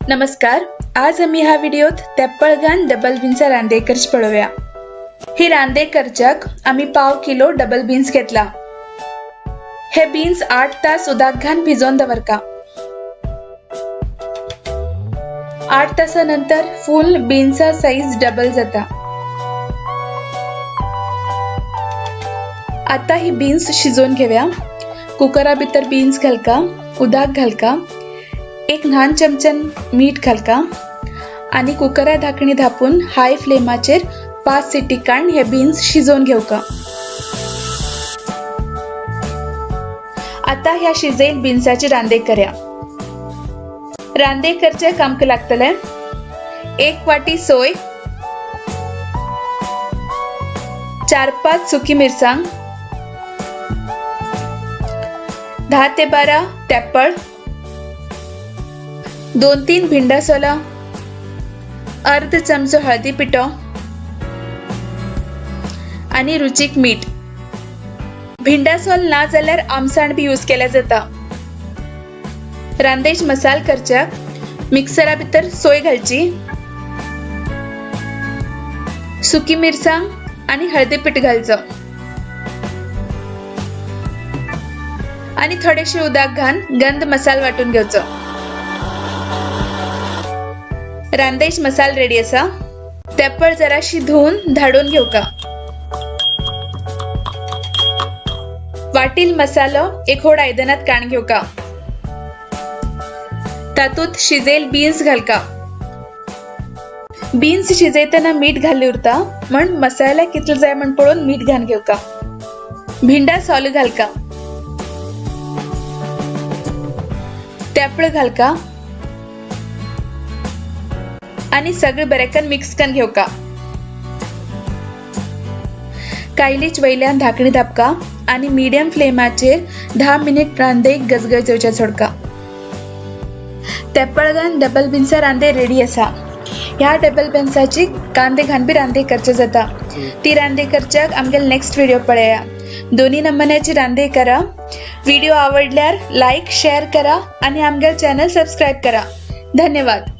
नमस्कार, आज आमी ह्या व्हिडिओत तेप्पळगान डबल बीन्सा रांदे करचे पळोवया. ही रांदे करच्याक आमी पाव किलो डबल बीन्स घेतला. हे बीन्स 8 तास उदक घान भिजोवन दवरका. 8 तासा नंतर फुल बीन्सा साईज डबल जाता. आता ही बीन्स शिजोवन घेवया. कुकरा भितर बीन्स घालका, उदक घालका, एक ल्हान चमच्यान मीठ घालका आनी कुकरा धाकणी धापून हाय फ्लेमाचेर 5 सिटी काडून हे बीन्स शिजोवन घेवका. आता ह्या शिजयल बीन्साची रांदे करया. रांदे करच्याक आमकां लागतले 1 वाटी सोय, 4-5 सुकी मिरसांग, 10 ते 12 तेप्पळ, 2-3 भिंडा सोला, अर्ध चमचो हळदी पिठो आनी रुचीक मीठ. भिंडा सोल ना जाल्यार आमसाण बी यूज केल्या जाता. रांदेज मसाल करच्याक मिक्सरा भितर सोय घालची, सुकी मिरसांग आनी हळदी पीठ घालचो आनी थोडेशे उदक घालून गंध मसाल वाटून घेवचो. रांदेज मसाल रेडी आसा. तेप्पळ जराशी धुवन धाडून घेवका. वाटील मसालो एक होड आयदनात काण घेवका. तातूंत शिजेल बीन्स घालका. बीन्स शिजयतना मीठ घाल्ले उरता म्हण मसाला कितलो जाय म्हण पळोवन मीठ घालून घेवका. भिंडा सोल घालका, तेपळ घालका आनी सगळे बरेकन मिक्स करून घेवका. कायलीच वयल्यान धाकणी धापका आनी मिडियम फ्लेमाचेर 10 मिनिट रांदेक गजगज येवच्या सोडका. तेप्पळगान डबल बीन्सा रांदे रेडी आसा. ह्या डबल बीन्साची कांदे घालून बी रांदे करचे जाता. ती रांदे करच्याक आमगेले नेक्स्ट व्हिडिओ पळया. दोनी नमुन्याची रांदे करा. व्हिडिओ आवडल्यार लायक शेअर करा आनी आमगेले चॅनल सबस्क्रायब करा. धन्यवाद.